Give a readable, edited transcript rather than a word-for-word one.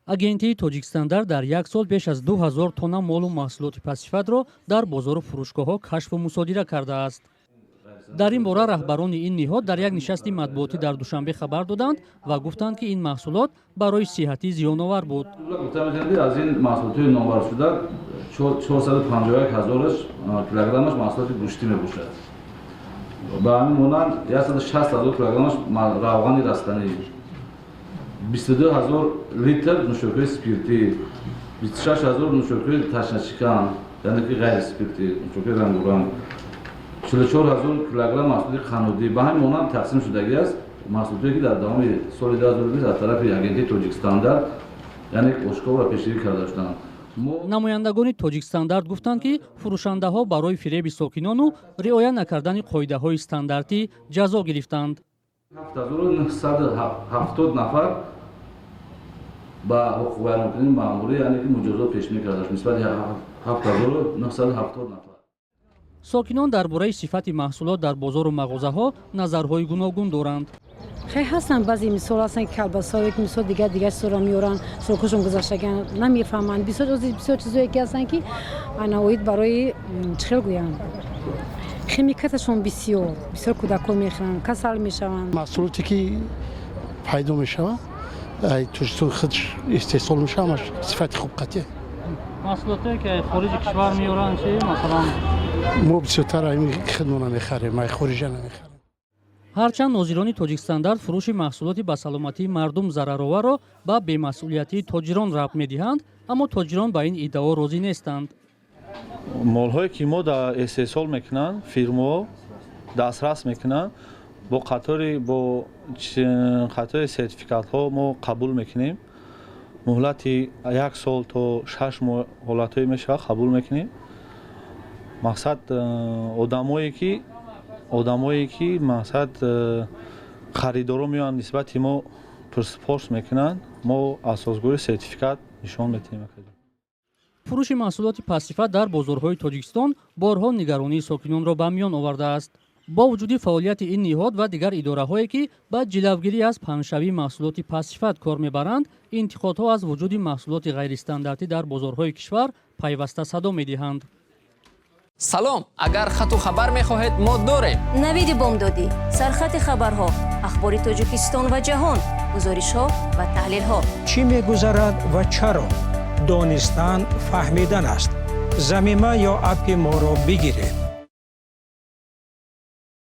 Агентии Тоҷикстандарт дар як сол беш аз 2000 тонна молу маҳсулоти пастсифатро дар бозору фурӯшгоҳҳо кашфу мусодира кардааст. Дар ин бора раҳбарони ин ниҳод дар як нишасти матбуотӣ дар Душанбе хабар доданд ва гуфтанд, ки ин маҳсулот барои сиҳатӣ зиёновар буд. Аз ин маҳсулотҳои номбаршуда 451 ҳазораш килограммаш маҳсулоти гӯштӣ мебошад. Ба ҳамин монанд, 160 ҳазор килограммаш равғани растанӣ, 22 ҳазор литр нӯшокиҳои спиртӣ, 26 ҳазор нӯшокиҳои ташнашикан, яъне ки ғайриспиртӣ, нӯшокиҳои рангоранг, 44 ҳазор килограмм маҳсулоти қаннодӣ. Ба ҳамин монанд тақсим шудагӣ аст маҳсулотое, ки дар давоми соли 2020 аз тарафи агентии Тоҷикстандарт, яъне ошкор ва пешгирӣ карда шуданд. Намояндагони Тоҷикстандарт гуфтанд, ки фурӯшандаҳо барои фиреби сокинону риоя накардани қоидаҳои стандартӣ ҷазо гирифтанд. 7970 нафар ба ҳуқуқвайронкунии маъмурӣ, яъне ки муҷозот пешбинӣ карда шуд нисбати 7970 нафар. Сокинон дар бораи сифати маҳсулот дар бозору мағозаҳо назарҳои гуногун доранд. Хеле ҳастанд, баъзе мисол ҳастанд, ки колбасое, ки мисол дигар дигар чизоро меоранд, срокашон гузаштаган, намефаҳманд. Бисёр бисёр чизое ки ҳастанд, ки ана оид барои, чӣ хел гӯям, химикаташон бисёр бисёр, кӯдакҳо мехӯранд, касал мешаванд. Маҳсулоте ки пайдо мешавад, Тоҷикистон худш истеҳсол мешавад, ҳамаш сифати хуб қатъия. Маҳсулотое ки хориҷи кишвар меоранд чи, масалан? Мо бисёртар худмона мехарем, ай хориҷа намехарем. Ҳарчанд нозирони Тоҷикстандарт фурӯши маҳсулоти ба саломатии мардум зарароварро ба бемасъулиятии тоҷирон рабт медиҳанд, аммо тоҷирон ба ин иддао розӣ нестанд. Молҳое ки мо дар истеҳсол мекунанд, фирмаҳо дастрас мекунанд, бо қатори сертификатҳо мо қабул мекунем. Муҳлати як сол то 6 моҳ ҳолатҳое мешавад, қабул мекунем. Мақсад, одамое ки мақсад, харидоро меоянд, нисбати мо пурсупорс мекунанд, мо асосгӯи сертификат нишон медиҳем. Фурӯши маҳсулоти пастсифат дар бозорҳои Тоҷикистон борҳо нигаронии сокинонро ба миён овардааст. Бо вуҷуди фаъолияти ин ниҳод ва дигар идораҳое, ки ба ҷилавгирӣ аз паҳншавии маҳсулоти пастсифат кор мебаранд, интиқодҳо аз вуҷуди маҳсулоти ғайристандартӣ дар бозорҳои кишвар пайваста садо медиҳанд. Салом! Агар хату хабар мехоҳед, мо дорем. Навиди бомдодӣ, сархати хабарҳо, ахбори Тоҷикистон ва ҷаҳон, гузоришҳо ва таҳлилҳо. Чӣ мегузарад ва чаро? Донистан фаҳмидан аст. Замима ё аппи моро бигиред.